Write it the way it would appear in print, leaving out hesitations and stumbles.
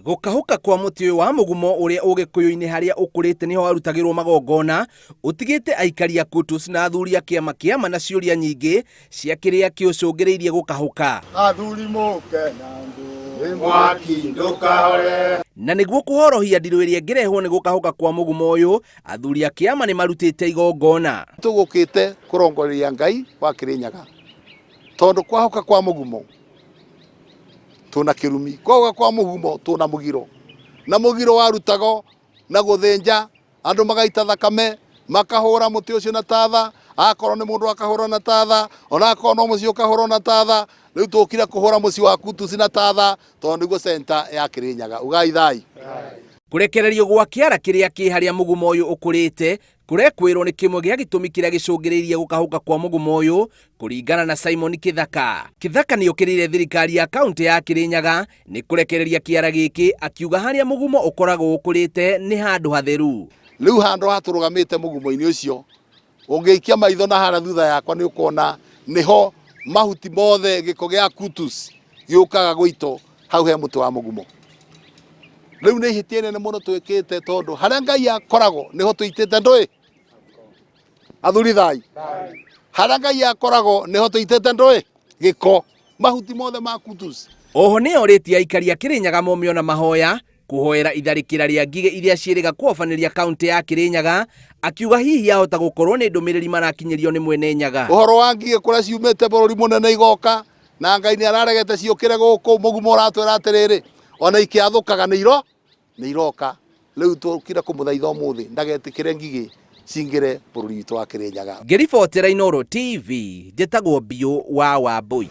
Gũkahũka kwa mũtĩ ũyũ wa mũgumo ũrĩa Ũgĩkũyũ-inĩ harĩa ũkũrĩte nĩho harutagĩrwo magongona, ũtigĩte aikari a Kutus na athuri a kĩama kĩa ma na ciũria nyingĩ cia kĩrĩa kĩũcũngĩrĩirie gũkahũka. Athuri mũke na ngũ mwaki ndũkahore. Na nĩguo kũhorohia ndirũ ĩrĩa ĩngĩrehwo nĩ gũkahũka kwa mũgumo ũyũ, athuri a kĩama nĩ marutĩte igongona. Tũgũkĩte kũrongoreria Ngai wa Kĩrĩnyaga tondũ kwahũka kwa mũgumo tuna kĩrumi, kwahũka kwa mũgumo tuna mũgiro, na mũgiro warutago na gũthĩnja andũ magaita thakame makahũra mũtĩ ũcio na tatha, akorwo nĩ mũndũ akahũrwo na tatha, ona akorwo no mũciĩ ũkahũrwo na tatha. Rĩu tũkire kũhũra mũciĩ wa Kutusi na tatha tondũ nĩguo center ya Kĩrĩnyaga. Ugai thai. Kũrekererio gwa kĩara kĩrĩa kĩ harĩa mũgumo ũyũ ũkũrĩte kũrekwĩrwo nĩ kĩmwe gĩa gĩtũmi kĩrĩa gĩcũngĩrĩirie gũkahũka kwa mũgumo ũyũ kũringana na Simon Kĩthaka. Kĩthaka nĩokĩrĩire thirikari ya kaunti ya Kĩrĩnyaga nĩ kũrekereria kĩara gĩkĩ akiuga harĩa mũgumo ũkoragwo ũkũrĩte nĩ handũ hatheru. Rĩu handũ haha tũrũgamĩte mũgumo-inĩ ũcio, ũngĩikia maitho na harĩa thutha yakwa nĩ ũkuona nĩho mahuti mothe gĩko gĩa Kutus gĩũkaga gũitwo hau he mũtĩ wa mũgumo. Rĩu nĩ ihĩtia inene mũno twĩkĩte tondũ harĩa Ngai akoragwo nĩho tũitĩte ndũĩ. Athuri thai. Harĩa Ngai akoragwo nĩho tũitĩte ndũĩ gĩko mahuti mothe ma Kutus. Oho nĩ orĩtie aikari a Kĩrĩnyaga momio na mahoya kũhoera itharĩkĩra rĩa ngigĩ iria ciĩrĩga kũhobanĩria kaunti ya Kĩrĩnyaga, akiuga hihi yahota gũkorwo nĩ ndũmĩrĩri marakinyĩrio nĩ mwene Nyaga. Ũhoro wa ngigĩ kũrĩa ciumĩte bũrũri mũnene igoka na Ngai nĩ araregete ciũkĩre gũkũ mũgumo ũratwĩra atĩrĩrĩ ona ikĩathũkaga nĩ iro nĩ iroka. Rĩu tũkire kũmũthaitha ũmũthĩ ndagetĩkĩre ngigĩ cingĩre bũrũri witũ wa Kĩrĩnyaga. Ngĩribotera Inooro TV, njĩtagwo Biũ wa Wambũi.